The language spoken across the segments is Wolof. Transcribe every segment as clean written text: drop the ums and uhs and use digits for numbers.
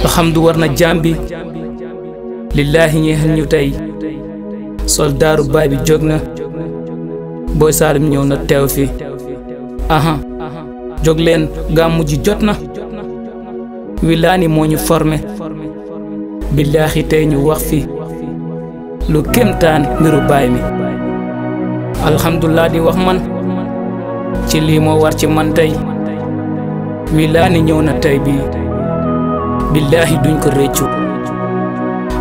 alhamdu war na jambi lillahi ñeexal ñu tey soldaaru baay bi jóg na Boy Saloum ñëw na teew fi aha jóg leen gàmmu ji jot na Wilane moo ñu formé billaahi tey ñu wax fi lu kéemtaan mbiru baay mi alhamdulillah di wax man ci lii moo war ci man tey Wilane ñëw na tey bi billaahi duñ ko réccu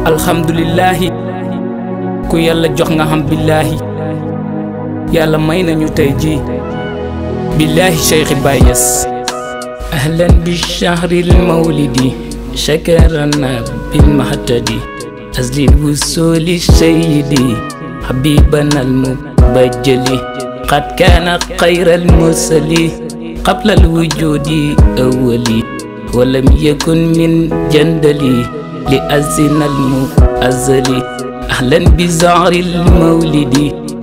alhamdulillahi ku yàlla jox nga xam billaahi yàlla may nañu tey ji billaahi Cheikh Baye Niass ahlan bi shahril mawlidi shakarana bil mahtadi azlil wusuli sayyidi habibana al mubajjali qad kana khayral mursali qabla al wujudi awwali ولم يكن من جندلي لأزن المؤزلي أهلا بزعر المولد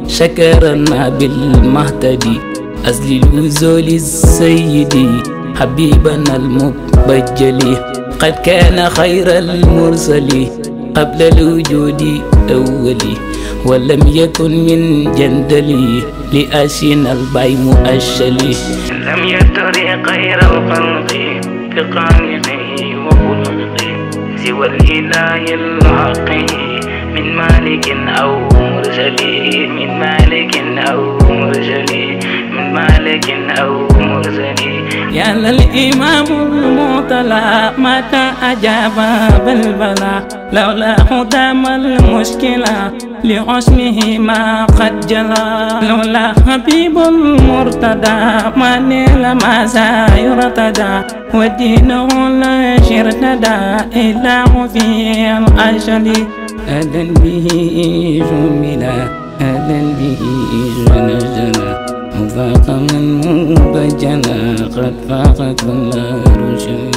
شكرنا بالمهتدي أزل الوزول السيدي حبيبنا المبجلي قد كان خير المرسل قبل الوجود أولي ولم يكن من جندلي لأشين الباي مؤشلي لم يتري خير الخلق بقامعه وخلقه سوى الإله الحق من مالك أو مرسل من مالك أو مرسل من مالك أو مرسل يا للإمام المعتلى متى أجاب بالبلاء لولا خدام المشكلة لعصمه ما قد جلى لولا حبيب المرتدى ما نيل ما سيرتدى ودينه لا شرتدى إلا في الأجل أذى به جملا أذى به جنجلا مفاقا مبجلا قد فاقت كل رشد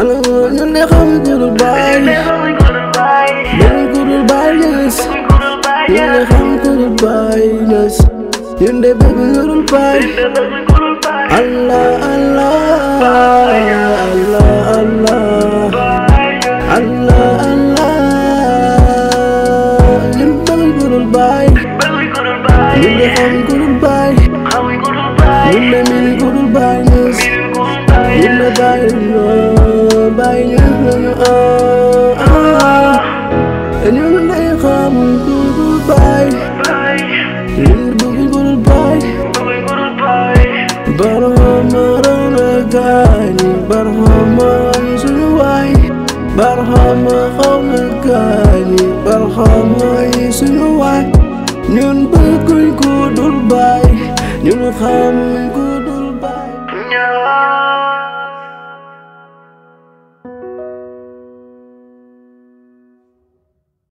أنا اللي خمد الباي بنقول الباي ناس اللي خمد الباي ناس يندي بنقول الباي الله الله الله الله الله يندي بنقول الباي يندي خمد الباي يندي بنقول الباي ناس يندي باي barhama xawmakaani barhama yi suñu waay ñun bëgguñ ko dul baay ñun xamuñ ko